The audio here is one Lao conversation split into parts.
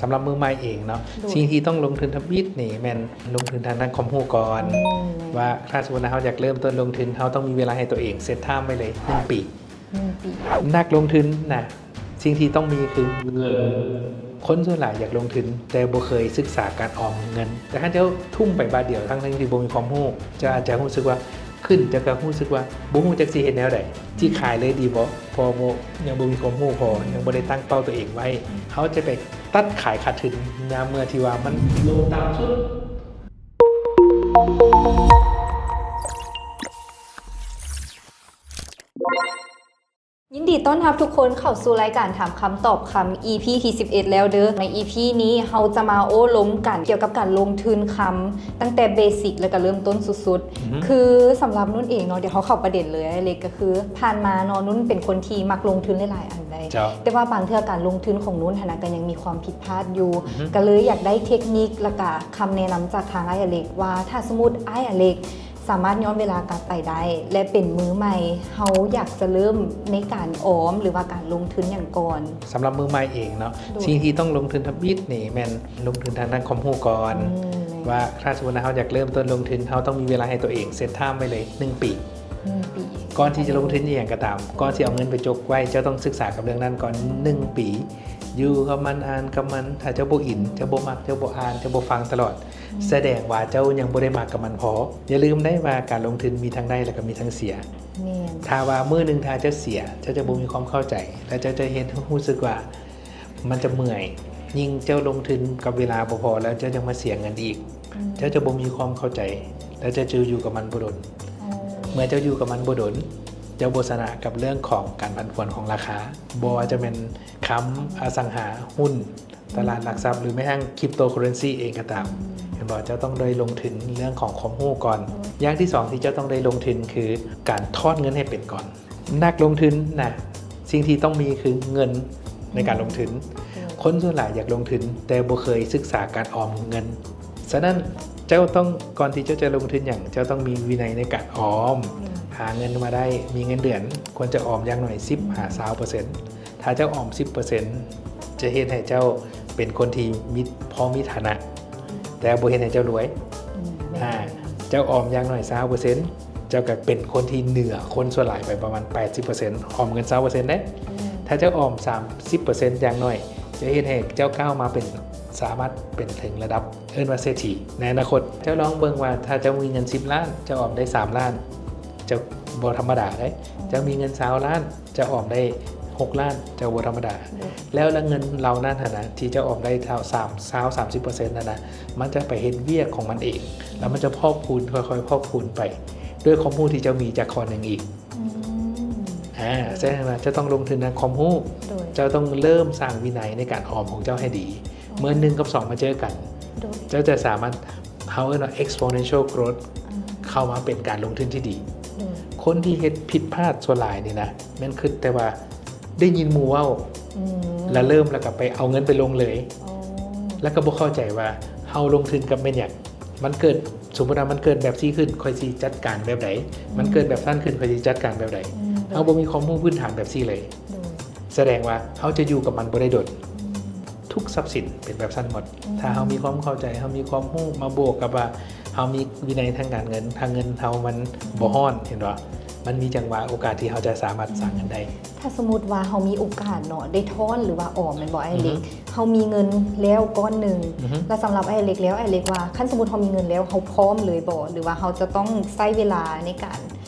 ສຳລັບມືໃໝ່ເອງເນາະ ໂດຍ ສິ່ງທີ່ຕ້ອງລົງທຶນທຳອິດນີ້ແມ່ນລົງທຶນທາງດ້ານຄວາມຮູ້ກ່ອນ ອືມ ວ່າຖ້າສົມມຸດວ່າເຮົາຢາກເລີ່ມຕົ້ນລົງທຶນ ເຮົາຕ້ອງມີເວລາໃຫ້ຕົວເອງ ເຊັດໄທມ໌ໄວ້ເລີຍ ໜຶ່ງປີ ໜຶ່ງປີ ນັກລົງທຶນນະ ສິ່ງທີ່ຕ້ອງມີຄືເງິນ. ຄົນສ່ວນຫຼາຍຢາກລົງທຶນ ແຕ່ບໍ່ເຄີຍສຶກສາການອອມເງິນ ແຕ່ຄັນເຈົ້າທຸ່ມໄປບາດດຽວ ທັງໆທີ່ບໍ່ມີຄວາມຮູ້ ເຈົ້າອາດຈະຮູ້ສຶກວ່າ ຂຶ້ນ ເຈົ້າກໍຮູ້ສຶກວ່າບໍ່ຮູ້ຈັກຊິເຮັດແນວໃດ ຊິຂາຍເລີຍດີບໍ່? ເພາະບໍ່ ຍັງບໍ່ມີຄວາມຮູ້ພໍ ຍັງບໍ່ໄດ້ຕັ້ງເປົ້າຕົວເອງໄວ້ ເຮົາຈະໄປຕັດຂາຍຂາດທຶນ ຍາມເມື່ອທີ່ວ່າມັນລົງຕ່ຳສຸດ. ຍິນດີຕ້ອນຮັບທຸກຄົນເຂົ້າສູ່ລາຍການຖາມຄຳຕອບຄຳ ອີພີທີສິບເອັດແລ້ວເດີ້. ໃນອີພີນີ້ເຮົາຈະມາໂອ້ລົມກັນກ່ຽວກັບການລົງທຶນຄຳ ຕັ້ງແຕ່ເບສິກ ແລ້ວກໍເລີ່ມຕົ້ນສຸດໆ ອືຮຶ ຄືສຳລັບນຸ່ນເອງເນາະ ດຽວເຮົາເຂົ້າປະເດັນເລີຍ ອ້າຍເລັກ ກໍຄືຜ່ານມາເນາະ ນຸ່ນເປັນຄົນທີ່ມັກລົງທຶນຫຼາຍໆອັນໃດ ເຈົ້າ ແຕ່ວ່າບາງເທື່ອການລົງທຶນຂອງນຸ່ນຫັ້ນນະ ກໍຍັງມີຄວາມຜິດພາດຢູ່ ອືຮຶ ກໍເລີຍຢາກໄດ້ເທັກນິກ ແລ້ວກໍຄຳແນະນຳຈາກທາງອ້າຍອາເລັກວ່າ ຖ້າສົມມຸດອ້າຍອາເລັກ ສາມາດຍ້ອນເວລາກັບໄປໄດ້ ແລະ ເປັນມືໃໝ່ ເຮົາຢາກຈະເລີ່ມໃນການອອມ ຫຼືວ່າການລົງທຶນຫຍັງກ່ອນ? ສຳລັບມືໃໝ່ເອງເນາະ ໂດຍ ສິ່ງທີ່ຕ້ອງລົງທຶນທຳອິດນີ້ແມ່ນລົງທຶນທາງດ້ານຄວາມຮູ້ກ່ອນ ອືມ ວ່າຖ້າສົມມຸດວ່າເຮົາຢາກເລີ່ມຕົ້ນລົງທຶນ ເຮົາຕ້ອງມີເວລາໃຫ້ຕົວເອງ ເຊັດໄທມ໌ໄວ້ເລີຍ ໜຶ່ງປີ ໜຶ່ງປີ ກ່ອນທີ່ຈະລົງທຶນອີ່ຫຍັງກໍຕາມ ກ່ອນຊິເອົາເງິນໄປຈົກໄວ້ ເຈົ້າຕ້ອງສຶກສາກັບເລື່ອງນັ້ນກ່ອນ ອືມ ໜຶ່ງປີ ຢູ່ກັບມັນ ອ່ານກັບມັນ ຖ້າເຈົ້າບໍ່ອິນ ເຈົ້າບໍ່ມັກ ເຈົ້າບໍ່ອ່ານ ເຈົ້າບໍ່ຟັງຕະຫຼອດ ອືມ ສະແດງວ່າເຈົ້າຍັງບໍ່ໄດ້ມັກກັບມັນພໍ. ຢ່າລືມໄດ້ວ່າການລົງທຶນມີທັງໄດ້ ແລ້ວກໍມີທັງເສຍ. ແມ່ນ. ຖ້າວ່າມື້ໜຶ່ງຖ້າເຈົ້າເສຍ ເຈົ້າຈະບໍ່ມີຄວາມເຂົ້າໃຈ ແລ້ວເຈົ້າຈະເຮັດ ຮູ້ສຶກວ່າມັນຈະເມື່ອຍ. ຍິ່ງເຈົ້າລົງທຶນກັບເວລາບໍ່ພໍ ແລ້ວເຈົ້າຍັງມາເສຍເງິນອີກ ອືມ ເຈົ້າຈະບໍ່ມີຄວາມເຂົ້າໃຈ ແລ້ວເຈົ້າຈະຢູ່ກັບມັນບໍ່ດົນ. ອໍ ເມື່ອເຈົ້າຢູ່ກັບມັນບໍ່ດົນ ເຈົ້າບໍ່ຊະນະກັບເລື່ອງຂອງການຜັນຜວນຂອງລາຄາ ບໍ່ວ່າຈະແມ່ນຄຳ, ອະສັງຫາ, ຫຸ້ນ, ຕະຫຼາດຫຼັກຊັບ ຫຼືແມ້ກະທັ່ງຄຣິບໂຕເຄີເຣນຊີເອງກໍຕາມ ອືມ ເຫັນບໍ່? ເຈົ້າຕ້ອງໄດ້ລົງທຶນເລື່ອງຂອງຄວາມຮູ້ກ່ອນ. ໂດຍ ຢ່າງທີສອງທີ່ເຈົ້າຕ້ອງໄດ້ລົງທຶນຄືການທອດເງິນໃຫ້ເປັນກ່ອນ. ນັກລົງທຶນນະ ສິ່ງທີ່ຕ້ອງມີຄືເງິນໃນການລົງທຶນ. ອືມ ໂດຍ ຄົນສ່ວນຫຼາຍຢາກລົງທຶນ ແຕ່ບໍ່ເຄີຍສຶກສາການອອມເງິນ. ສະນັ້ນ ເຈົ້າຕ້ອງ ກ່ອນທີ່ເຈົ້າຈະລົງທຶນຫຍັງ ເຈົ້າຕ້ອງມີວິໄນໃນການອອມ. ອືມ ຫາເງິນມາໄດ້ ມີເງິນເດືອນ ຄວນຈະອອມຢ່າງໜ້ອຍສິບຫາຊາວເປີເຊັນ. ຖ້າເຈົ້າອອມສິບເປີເຊັນ ຈະເຮັດໃຫ້ເຈົ້າເປັນຄົນທີ່ມີ ພໍມີຖານະ ແຕ່ບໍ່ເຮັດໃຫ້ເຈົ້າລວຍ. ອືມ ແມ່ນ. ອາ ເຈົ້າອອມຢ່າງໜ້ອຍຊາວເປີເຊັນ ເຈົ້າກໍເປັນຄົນທີ່ເໜືອຄົນສ່ວນຫຼາຍໄປປະມານແປດສິບເປີເຊັນ ອອມເງິນຊາວເປີເຊັນເດ້. ອືມ ຖ້າເຈົ້າອອມສາມສິບເປີເຊັນຢ່າງໜ້ອຍ ຈະເຮັດໃຫ້ເຈົ້າກ້າວມາເປັນ ສາມາດເປັນເຖິງລະດັບ ເອີ້ນວ່າເສດຖີໃນອະນາຄົດ. ເຈົ້າລອງເບິ່ງວ່າ ຖ້າເຈົ້າມີເງິນສິບລ້ານ ເຈົ້າອອມໄດ້ສາມລ້ານ ເຈົ້າບໍ່ທຳມະດາເດ້. ອືມ ເຈົ້າມີເງິນຊາວລ້ານ ເຈົ້າອອມໄດ້ຫົກລ້ານ ເຈົ້າບໍ່ທຳມະດາ. ໂດຍ ແລ້ວລະເງິນເຫຼົ່ານັ້ນຫັ້ນນະ ທີ່ເຈົ້າອອມໄດ້ເທົ່າສາມ ຊາວ ສາມສິບເປີເຊັນນັ້ນນະ ມັນຈະໄປເຮັດວຽກຂອງມັນເອງ ແລ້ວມັນຈະພອກພູນ ຄ່ອຍໆພອກພູນໄປ ດ້ວຍຄວາມຮູ້ທີ່ເຈົ້າມີຈາກຂໍ້ໜຶ່ງອີກ. ອືມ ອາ ສະແດງວ່າເຈົ້າຕ້ອງລົງທຶນທາງຄວາມຮູ້. ໂດຍ ເຈົ້າຕ້ອງເລີ່ມສ້າງວິໄນໃນການອອມຂອງເຈົ້າໃຫ້ດີ. ອໍ ເມື່ອໜຶ່ງກັບສອງມາເຈີກັນ ໂດຍ ເຈົ້າຈະສາມາດ ເຮົາເອີ້ນວ່າ exponential growth ອືມ ເຂົ້າມາເປັນການລົງທຶນທີ່ດີ. ໂດຍ ຄົນທີ່ເຮັດຜິດພາດສ່ວນຫຼາຍນີ້ນະ ແມ່ນຄິດແຕ່ວ່າໄດ້ຍິນໝູ່ເວົ້າ ອືມ ແລ້ວເລີ່ມ ແລ້ວກໍໄປເອົາເງິນໄປລົງເລີຍ. ອໍ ແລ້ວກໍບໍ່ເຂົ້າໃຈວ່າເຮົາລົງທຶນກັບແມ່ນຫຍັງ ມັນເກີດ ສົມມຸດວ່າມັນເກີດແບບຊີ້ຂຶ້ນ ຂ້ອຍຊິຈັດການແບບໃດ? ອືມ ມັນເກີດແບບນັ້ນຂຶ້ນ ຂ້ອຍຊິຈັດການແບບໃດ? ອືມ ເຮົາບໍ່ມີຄວາມຮູ້ພື້ນຖານແບບຊີ້ເລີຍ. ໂດຍ ສະແດງວ່າເຮົາຈະຢູ່ກັບມັນບໍ່ໄດ້ດົນ. ອືມ ທຸກຊັບສິນເປັນແບບຊັ້ນໝົດ. ອືມ ຖ້າເຮົາມີຄວາມເຂົ້າໃຈ ເຮົາມີຄວາມຮູ້ ມາບວກກັບວ່າເຮົາມີວິໄນທາງການເງິນ ຖ້າເງິນເຮົາມັນ ອືມ ບໍ່ຮ້ອນ ເຫັນບໍ່? ມັນມີຈັງຫວະໂອກາດທີ່ເຮົາຈະສາມາດ ອືມ ສ້າງເງິນໄດ້. ຖ້າສົມມຸດວ່າເຮົາມີໂອກາດເນາະ ໄດ້ຖອນ ຫຼືວ່າອອມ ແມ່ນບໍ່ ອ້າຍເລັກ? ອືຮຶ ເຮົາມີເງິນແລ້ວກ້ອນໜຶ່ງ ອືຮຶ ແລ້ວສຳລັບອ້າຍເລັກແລ້ວ ອ້າຍເລັກວ່າ ຄັນສົມມຸດເຮົາມີເງິນແລ້ວ ເຮົາພ້ອມເລີຍບໍ່ ຫຼືວ່າເຮົາຈະຕ້ອງໃຊ້ເວລາໃນການ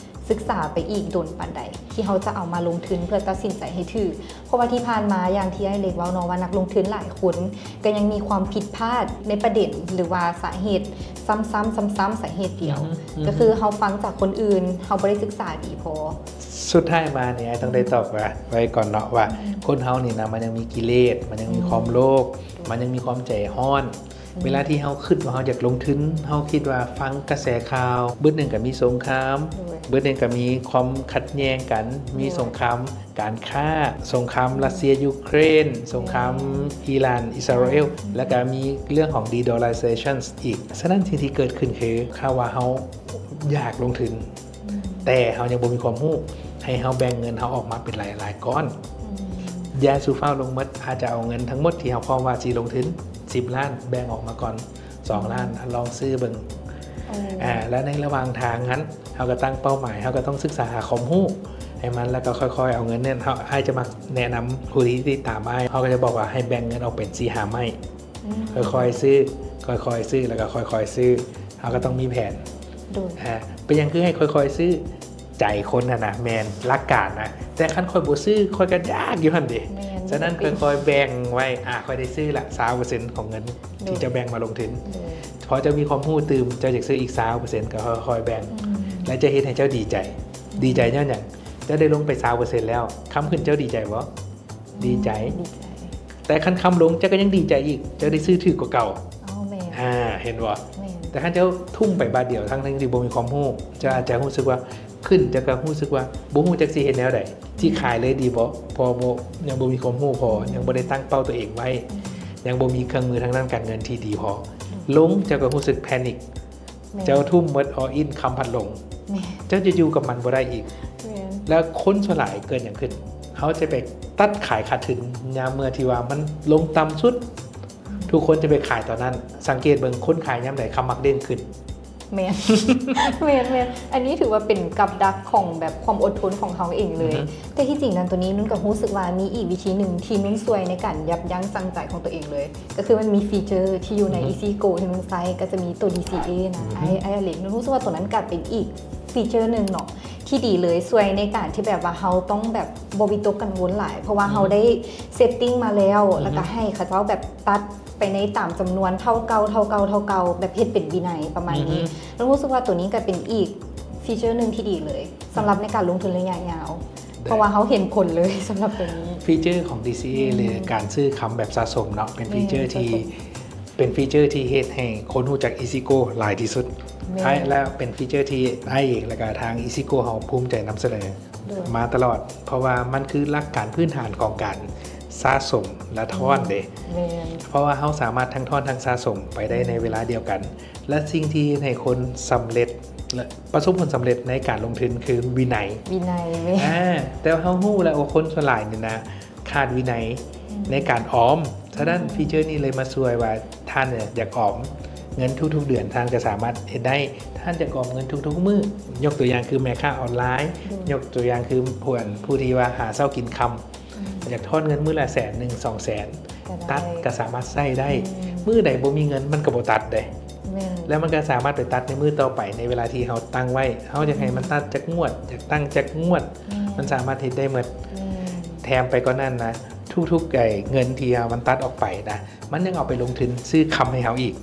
ສຶກສາໄປອີກດົນປານໃດ ທີ່ເຮົາຈະເອົາມາລົງທຶນ ເພື່ອຕັດສິນໃຈໃຫ້ຖືກ? ເພາະວ່າທີ່ຜ່ານມາ ຢ່າງທີ່ອ້າຍເລັກເວົ້າເນາະ ວ່ານັກລົງທຶນຫຼາຍຄົນກໍຍັງມີຄວາມຜິດພາດໃນປະເດັນ ຫຼືວ່າສາເຫດຊ້ຳໆ ຊ້ຳໆ ສາເຫດດຽວ ອືຮຶ ອືຮຶ ກໍຄືເຮົາຟັງຈາກຄົນອື່ນ ເຮົາບໍ່ໄດ້ສຶກສາດີພໍ. ສຸດທ້າຍມານີ້ ອ້າຍຕ້ອງໄດ້ຕອບວ່າ ໄວ້ກ່ອນເນາະວ່າ ອືມ ຄົນເຮົານີ້ນະ ມັນຍັງມີກິເລດ ມັນຍັງມີຄວາມໂລບ ອືມ ມັນຍັງມີຄວາມໃຈຮ້ອນ. ອືມ ເວລາທີ່ເຮົາຄິດວ່າເຮົາຢາກລົງທຶນ ເຮົາຄິດວ່າຟັງກະແສຂ່າວ ບຶດໜຶ່ງກໍມີສົງຄາມ ໂດຍ ບຶດໜຶ່ງກໍມີຄວາມຂັດແຍ່ງກັນ ໂດຍ ມີສົງຄາມການຄ້າ ສົງຄາມ ອືມ ຣັດເຊຍຢູເຄຣນ ສົງຄາມ ແມ່ນ ອີຣານອິສຣາເອລ ອືມ ແລ້ວກໍມີເລື່ອງຂອງ de-dollarization ອີກ. ສະນັ້ນ ສິ່ງທີ່ເກີດຂຶ້ນຄື ຖ້າວ່າເຮົາຢາກລົງທຶນ ອືມ ແຕ່ເຮົາຍັງບໍ່ມີຄວາມຮູ້ ໃຫ້ເຮົາແບ່ງເງິນເຮົາອອກມາເປັນຫຼາຍໆກ້ອນ ອືມ ຢ່າສູ່ຟ້າວລົງໝົດ, ອາດຈະເອົາເງິນທັງໝົດທີ່ເຮົາພ້ອມວ່າຊິລົງທຶນສິບລ້ານ ແບ່ງອອກມາກ່ອນສອງລ້ານ ລອງຊື້ເບິ່ງ. ໂອ້ ອາ ແລ້ວໃນລະຫວ່າງທາງຫັ້ນ ເຮົາກໍຕັ້ງເປົ້າໝາຍ, ເຮົາກໍຕ້ອງສຶກສາຫາຄວາມຮູ້ໃຫ້ມັນ ແລ້ວກໍຄ່ອຍໆເອົາເງິນນັ້ນ. ເຮົາ ອ້າຍຈະມັກແນະນຳຜູ້ທີ່ຕິດຕາມອ້າຍ, ເຂົາກໍຈະບອກວ່າໃຫ້ແບ່ງເງິນອອກເປັນສີ່ຫ້າໄມ້ ອືມ ຄ່ອຍໆຊື້ ຄ່ອຍໆຊື້ ແລ້ວກໍຄ່ອຍໆຊື້. ເຮົາກໍຕ້ອງມີແຜນ. ໂດຍ ອາ ເປັນຫຍັງຄືໃຫ້ຄ່ອຍໆຊື້? ໃຈຄົນຫັ້ນນະແມ່ນຫຼັກການນະ, ແຕ່ຄັນຂ້ອຍບໍ່ຊື້ ຂ້ອຍກໍຢາກຢູ່ຫັ້ນເດ. ແມ່ນ ສະນັ້ນ ເປັນ ຄ່ອຍໆແບ່ງໄວ້. ອາ ຂ້ອຍໄດ້ຊື້ລະຊາວເປີເຊັນຂອງເງິນ ໂດຍ ທີ່ເຈົ້າແບ່ງມາລົງທຶນ. ໂດຍ ພໍເຈົ້າມີຄວາມຮູ້ຕື່ມ ເຈົ້າຢາກຊື້ອີກຊາວເປີເຊັນ ກໍຄ່ອຍໆແບ່ງ. ອືມ ແລະຈະເຮັດໃຫ້ເຈົ້າດີໃຈ. ອືມ ດີໃຈຍ້ອນຫຍັງ? ເຈົ້າໄດ້ລົງໄປຊາວເປີເຊັນແລ້ວ, ຄ່ຳຂຶ້ນເຈົ້າດີໃຈບໍ່? ອືມ ດີໃຈ ດີໃຈ. ແຕ່ຄັນຄ່ຳລົງ ເຈົ້າກໍຍັງດີໃຈອີກ, ເຈົ້າໄດ້ຊື້ຖືກກວ່າເກົ່າ. ອໍ ແມ່ນ ອາ ເຫັນບໍ່? ແມ່ນ ແຕ່ຄັນເຈົ້າທຸ່ມໄປບາດດຽວ ທັງໆທີ່ບໍ່ມີຄວາມຮູ້, ເຈົ້າອາດຈະຮູ້ສຶກວ່າ ຂຶ້ນ ເຈົ້າກໍຮູ້ສຶກວ່າບໍ່ຮູ້ຈັກຊິເຮັດແນວໃດ, ຊິຂາຍເລີຍດີບໍ່? ເພາະບໍ່ ຍັງບໍ່ມີຄວາມຮູ້ພໍ, ອືມ ຍັງບໍ່ໄດ້ຕັ້ງເປົ້າຕົວເອງໄວ້, ອືມ ຍັງບໍ່ມີເຄື່ອງມືທາງດ້ານການເງິນທີ່ດີພໍ. ອືມ ລົງ ເຈົ້າກໍຮູ້ສຶກແພນິກ. ແມ່ນ ເຈົ້າທຸ່ມໝົດ all in ຄ່ຳພັດລົງ. ແມ່ນ ເຈົ້າຈະຢູ່ກັບມັນບໍ່ໄດ້ອີກ. ແມ່ນ ແລ້ວຄົນສ່ວນຫຼາຍເກີດຫຍັງຂຶ້ນ? ເຮົາຈະໄປຕັດຂາຍຂາດທຶນຍາມເມື່ອທີ່ວ່າມັນລົງຕ່ຳສຸດ. ອືມ ທຸກຄົນຈະໄປຂາຍຕອນນັ້ນ. ສັງເກດເບິ່ງ ຄົນຂາຍຍາມໃດ ຄຳມັກເດັ່ນຂຶ້ນ. ແມ່ນ ແມ່ນໆ ອັນນີ້ຖືວ່າເປັນກັບດັກຂອງແບບຄວາມອົດທົນຂອງເຮົາເອງເລີຍ. ອືຮຶ ແຕ່ທີ່ຈິງນັ້ນ ໂຕນີ້ນຸ່ນກໍຮູ້ສຶກວ່າມີອີກວິທີໜຶ່ງທີ່ນຸ່ນຊ່ວຍໃນການຢັບຢັ້ງຊົ່ງໃຈຂອງຕົວເອງເລີຍ. ກໍຄືມັນມີຟີເຈີທີ່ຢູ່ໃນ ອືຮຶ Easy Go ທີ່ນຸ່ນໃຊ້ ກໍຈະມີໂຕ ດີຊີເອ ນະ ອືຮຶ ອ້າຍ ອ້າຍອາເລັກ. ນຸ່ນຮູ້ສຶກວ່າໂຕນັ້ນກໍເປັນອີກຟີເຈີໜຶ່ງເນາະ ທີ່ດີເລີຍ ຊ່ວຍໃນການທີ່ແບບວ່າເຮົາຕ້ອງແບບບໍ່ວິຕົກກັງວົນຫຼາຍ ເພາະວ່າເຮົາ ອືຮຶ ໄດ້ setting ມາແລ້ວ ອືຮຶ ແລ້ວກໍໃຫ້ເຂົາເຈົ້າແບບຕັດໄປໃນຕາມຈຳນວນເທົ່າເກົ່າ ເທົ່າເກົ່າ ເທົ່າເກົ່າ ແບບເຮັດເປັນວິໄນປະມານນີ້. ອືຮຶ ແລ້ວຮູ້ສຶກວ່າໂຕນີ້ກໍເປັນອີກຟີເຈີໜຶ່ງທີ່ດີເລີຍ ສຳລັບໃນການລົງທຶນໄລຍະຍາວ. ໄດ້ ເພາະວ່າເຮົາເຫັນຜົນເລີຍສຳລັບໂຕນີ້. ຟີເຈີຂອງ ດີຊີເອ ແມ່ນ ຫຼື ການຊື້ຄຳແບບສະສົມເນາະ ເປັນ ແມ່ນ ຟີເຈີທີ່ ສະສົມ ເປັນຟີເຈີທີ່ເຮັດໃຫ້ຄົນຮູ້ຈັກ Easy Go ຫຼາຍທີ່ສຸດ. ແມ່ນ ແລະ ເປັນຟີເຈີທີ່ອ້າຍເອງ ແລະ ກະທາງ Easy Go ເຮົາພູມໃຈນຳສະເໜີ ໂດຍ ມາຕະຫຼອດ ເພາະວ່າມັນຄືຫຼັກການພື້ນຖານຂອງການສະສົມ ແລະ ຖອນເດ້. ແມ່ນ ເພາະວ່າເຮົາສາມາດທັງຖອນທັງສະສົມໄປໄດ້ໃນເວລາດຽວກັນ ແລະ ສິ່ງທີ່ເຮັດໃຫ້ຄົນສຳເລັດ ແລະ ປະສົບຜົນສຳເລັດໃນການລົງທຶນຄືວິໄນ. ວິໄນ ແມ່ນ ອາ ແຕ່ວ່າເຮົາຮູ້ແລ້ວວ່າຄົນສ່ວນຫຼາຍນີ້ນະ ຂາດວິໄນ ອືມ ໃນການອອມ. ສະນັ້ນ ອືມ ຟີເຈີນີ້ເລີຍມາຊ່ວຍວ່າ ທ່ານຢາກອອມເງິນທຸກໆເດືອນ ທ່ານກໍສາມາດເຮັດໄດ້. ທ່ານຢາກອອມເງິນທຸກໆມື້ ຍົກຕົວຢ່າງຄືແມ່ຄ້າອອນລາຍ, ໂດຍ ຍົກຕົວຢ່າງຄືຜູ້ ອັນ ຜູ້ທີ່ວ່າຫາເຊົ້າກິນຄ່ຳ ອືມ ຢາກຖອນເງິນມື້ລະແສນໜຶ່ງ ສອງແສນ ກໍໄດ້ ຕັດກໍສາມາດໃຊ້ໄດ້. ອືມ ມື້ໃດບໍ່ມີເງິນ ມັນກໍບໍ່ຕັດເດ້. ແມ່ນ ແລ້ວມັນກໍສາມາດໄປຕັດໃນມື້ຕໍ່ໄປ ໃນເວລາທີ່ເຮົາຕັ້ງໄວ້. ເຮົາຢາກໃຫ້ມັນ ອືມ ຕັດຈັກງວດ ຢາກຕັ້ງຈັກງວດ ແມ່ນ ມັນສາມາດເຮັດໄດ້ໝົດ. ແມ່ນ ແຖມໄປກວ່ານັ້ນນະ ທຸກໆໄອ້ເງິນທີ່ເຮົາ ມັນຕັດອອກໄປນະ ມັນຍັງເອົາໄປລົງທຶນຊື້ຄຳໃຫ້ເຮົາອີກ.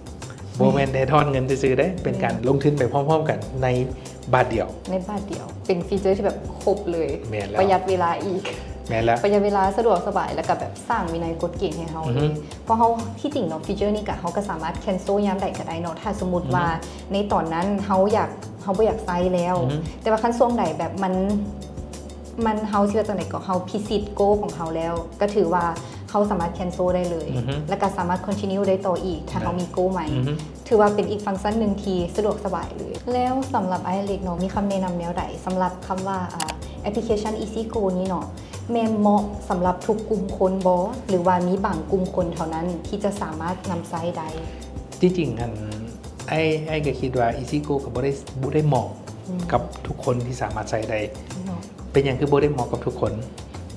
ແມ່ນ ບໍ່ແມ່ນແຕ່ຖອນເງິນຊື່ໆເດ້ ເປັນການ ແມ່ນ ລົງທຶນໄປພ້ອມໆກັນໃນບາດດຽວ. ໃນບາດດຽວ ເປັນຟີເຈີທີ່ແບບຄົບເລີຍ. ແມ່ນແລ້ວ ປະຢັດເວລາອີກ. ແມ່ນແລ້ວ ປະຢັດເວລາ ສະດວກສະບາຍ ແລ້ວກໍແບບສ້າງວິໄນກົດເກນໃຫ້ເຮົາເລີຍ. ອືຮຶ ເພາະເຮົາ ທີ່ຈິງເນາະ ຟີເຈີນີ້ກະ ເຮົາກໍສາມາດ cancel ຍາມໃດກໍໄດ້ເນາະ ຖ້າສົມມຸດ ອືຮຶ ວ່າໃນຕອນນັ້ນເຮົາຢາກ ເຮົາບໍ່ຢາກໃຊ້ແລ້ວ. ອືຮຶ ແຕ່ວ່າຄັນຊ່ວງໃດແບບມັນ ມັນ ເຮົາຊິວ່າຈັ່ງໃດກໍ ເຮົາພິຊິດ goal ຂອງເຮົາແລ້ວ ກໍຖືວ່າເຮົາສາມາດ cancel ໄດ້ເລີຍ. ອືຮຶ ແລ້ວກໍສາມາດ continue ໄດ້ຕໍ່ອີກ ຖ້າເຮົາ ໄດ້ ມີ goal ໃໝ່. ອືຮຶ ຖືວ່າເປັນອີກຟັງຊັນໜຶ່ງທີ່ສະດວກສະບາຍເລີຍ. ແລ້ວສຳລັບອ້າຍເລັກເນາະ ມີຄຳແນະນຳແນວໃດສຳລັບຄຳວ່າ ອາ ແອັບພລິເຄຊັນ Easy Go ນີ້ເນາະ ແມ່ນເໝາະສຳລັບທຸກກຸ່ມຄົນບໍ່ ຫຼືວ່າມີບາງກຸ່ມຄົນເທົ່ານັ້ນທີ່ຈະສາມາດນຳໃຊ້ໄດ້? ທີ່ຈິງຫັ້ນ ອ້າຍ ອ້າຍກໍຄິດວ່າ Easy Go ກໍບໍ່ໄດ້ ບໍ່ໄດ້ເໝາະ ອືມ ກັບທຸກຄົນທີ່ສາມາດໃຊ້ໄດ້. ເນາະ ເປັນຫຍັງຄືບໍ່ໄດ້ເໝາະກັບທຸກຄົນ?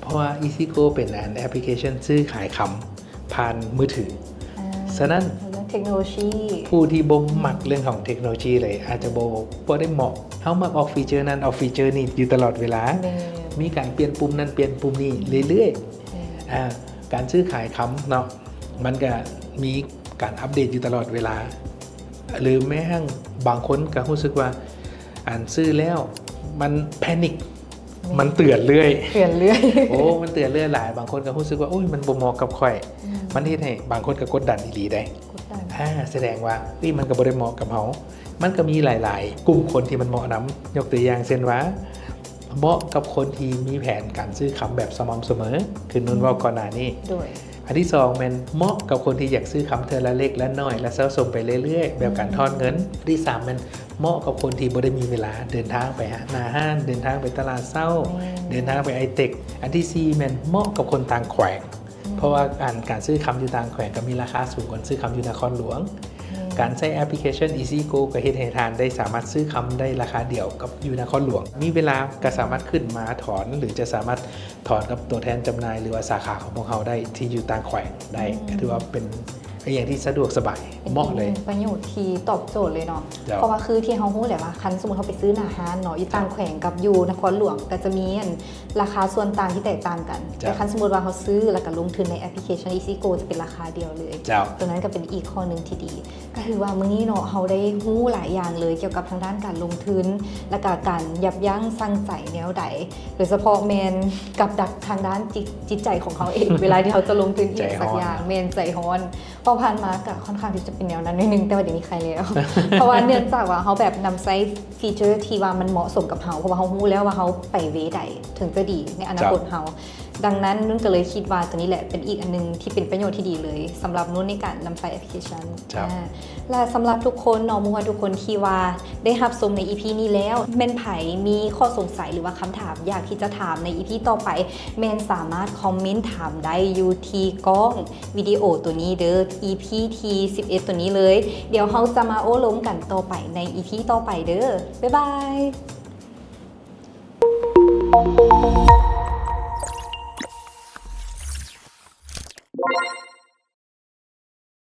ເພາະວ່າ Easy Go ເປັນອັນແອັບພລິເຄຊັນຊື້ຂາຍຄຳ ຜ່ານມືຖື. ອ່າ ສະນັ້ນ ເລື່ອງເທັກໂນໂລຊີ ຜູ້ທີ່ບໍ່ມັກເລື່ອງຂອງເທັກໂນໂລຊີເລີຍ ອາດຈະບໍ່ ບໍ່ໄດ້ເໝາະ. ເຮົາມັກອອກຟີເຈີນັ້ນ ອອກຟີເຈີນີ້ຢູ່ຕະຫຼອດເວລາ. ແມ່ນ ມີການປ່ຽນປຸ່ມນັ້ນປ່ຽນປຸ່ມນີ້ເລື້ອຍໆ. ແມ່ນ ອ່າ ການຊື້ຂາຍຄຳເນາະ ມັນກະມີການອັບເດດຢູ່ຕະຫຼອດເວລາ ຫຼືແມ້ກະທັ້ງບາງຄົນກະຮູ້ສຶກວ່າ ອັນ ຊື້ແລ້ວມັນແພນິກ. ແມ່ນ ມັນເຕືອນເລື້ອຍ ເຕືອນເລື້ອຍ ໂອ້ ມັນເຕືອນເລື້ອຍຫຼາຍ. ບາງຄົນກໍຮູ້ສຶກວ່າ ໂອ້ຍ ມັນບໍ່ເໝາະກັບຂ້ອຍ. ອືມ ມັນເຮັດໃຫ້ບາງຄົນກໍກົດດັນອີ່ຫຼີໄດ໋. ກົດດັນ ອ່າ ສະແດງວ່າ ເອີຍ ມັນກໍບໍ່ໄດ້ເໝາະກັບເຮົາ. ມັນກໍມີຫຼາຍໆກຸ່ມຄົນທີ່ມັນເໝາະນຳ. ຍົກຕົວຢ່າງເຊັ່ນວ່າ ເໝາະກັບຄົນທີ່ມີແຜນການຊື້ຄຳແບບສະໝ່ຳສະເໝີ ຄືນຸ່ນເວົ້າກ່ອນໜ້ານີ້. ໂດຍ ອັນທີສອງແມ່ນເໝາະກັບຄົນທີ່ຢາກຊື້ຄຳເທື່ອລະເລັກລະນ້ອຍ ແລະສະສົມໄປເລື້ອຍໆ ແບບການທອນເງິນ. ອັນທີສາມແມ່ນເໝາະກັບຄົນທີ່ບໍ່ໄດ້ມີເວລາເດີນທາງໄປຫາ ໜ້າຮ້ານ, ເດີນທາງໄປຕະຫຼາດເຊົ້າ, ເດີນທາງໄປໄອເຕັກ. ອັນທີສີ່ແມ່ນເໝາະກັບຄົນຕ່າງແຂວງ ເພາະວ່າການ ການຊື້ຄຳຢູ່ຕ່າງແຂວງກໍມີລາຄາສູງກວ່າຊື້ຄຳຢູ່ນະຄອນຫຼວງ. ການໃຊ້ແອັບພລິເຄຊັນ Easy Go ກໍເຮັດໃຫ້ທ່ານໄດ້ສາມາດຊື້ຄຳໄດ້ລາຄາດຽວກັບຢູ່ນະຄອນຫຼວງ. ມີເວລາກໍສາມາດຂຶ້ນມາຖອນ ຫຼືຈະສາມາດຖອນກັບຕົວແທນຈຳໜ່າຍ ຫຼືວ່າສາຂາຂອງພວກເຮົາໄດ້ທີ່ຢູ່ຕ່າງແຂວງໄດ້ ກໍຖືວ່າເປັນອີ່ຫຍັງທີ່ສະດວກສະບາຍ ເໝາະເລີຍ. ເປັນອີກໜຶ່ງປະໂຫຍດທີ່ຕອບໂຈດເລີຍເນາະ. ເຈົ້າ. ເພາະວ່າຄືທີ່ເຮົາຮູ້ແຫຼະວ່າ ຄັນສົມມຸດເຮົາໄປຊື້ໜ້າຮ້ານເນາະ ຢູ່ຕ່າງແຂວງກັບຢູ່ນະຄອນຫຼວງ ກໍຈະມີອັນລາຄາສ່ວນຕ່າງທີ່ແຕກຕ່າງກັນ. ເຈົ້າ. ແຕ່ຄັນສົມມຸດວ່າເຮົາຊື້ ແລ້ວກໍລົງທຶນໃນແອັບພລິເຄຊັນ Easy Go ຈະເປັນລາຄາດຽວເລີຍ. ເຈົ້າ. ຕົວນັ້ນກໍເປັນອີກຂໍ້ໜຶ່ງທີ່ດີ. ກໍຖືວ່າມື້ນີ້ເນາະ ເຮົາໄດ້ຮູ້ຫຼາຍຢ່າງເລີຍກ່ຽວກັບທາງດ້ານການລົງທຶນ ແລ້ວກໍການຢັບຢັ້ງຊົ່ງໃຈແນວໃດ ໂດຍສະເພາະແມ່ນກັບດັກທາງດ້ານຈິດ ຈິດໃຈຂອງເຮົາເອງ ເວລາທີ່ເຮົາຈະລົງທຶນອີ່ຫຍັງສັກຢ່າງ. ແມ່ນ ໃຈຮ້ອນ. ເພາະຜ່ານມາກໍຄ່ອນຂ້າງທີ່ຈະເປັນແນວນັ້ນໜ້ອຍໜຶ່ງ ແຕ່ວ່າດຽວນີ້ຄາຍແລ້ວ. ເພາະວ່າເນື່ອງຈາກວ່າເຮົາແບບນຳໃຊ້ຟີເຈີທີ່ວ່າມັນເໝາະສົມກັບເຮົາ ເພາະວ່າເຮົາຮູ້ແລ້ວວ່າເຮົາໄປເວໃດເຖິງຈະດີໃນອະນາຄົດເຮົາ. ດັ່ງນັ້ນ ນຸ່ນກໍເລີຍຄິດວ່າຕົວນີ້ແຫຼະເປັນອີກອັນໜຶ່ງທີ່ເປັນປະໂຫຍດທີ່ດີເລີຍ ສຳລັບນຸ່ນໃນການນຳໃຊ້ແອັບພລິເຄຊັນ. ແລະສຳລັບທຸກຄົນເນາະ ບໍ່ວ່າທຸກຄົນທີ່ວ່າໄດ້ຮັບຊົມໃນອີພີນີ້ແລ້ວ ແມ່ນໃຜມີຂໍ້ສົງໄສ ຫຼືວ່າຄຳຖາມຢາກທີ່ຈະຖາມໃນອີພີຕໍ່ໄປ ແມ່ນສາມາດຄອມເມັນຖາມໄດ້ຢູ່ທີ່ກ້ອງວິດີໂອຕົວນີ້ເດີ ອີພີທີສິບເອັດຕົວນີ້ເລີຍ. ດຽວເຮົາຈະມາໂອ້ລົມກັນຕໍ່ໄປໃນອີພີຕໍ່ໄປເດີ. ບາຍບາຍ.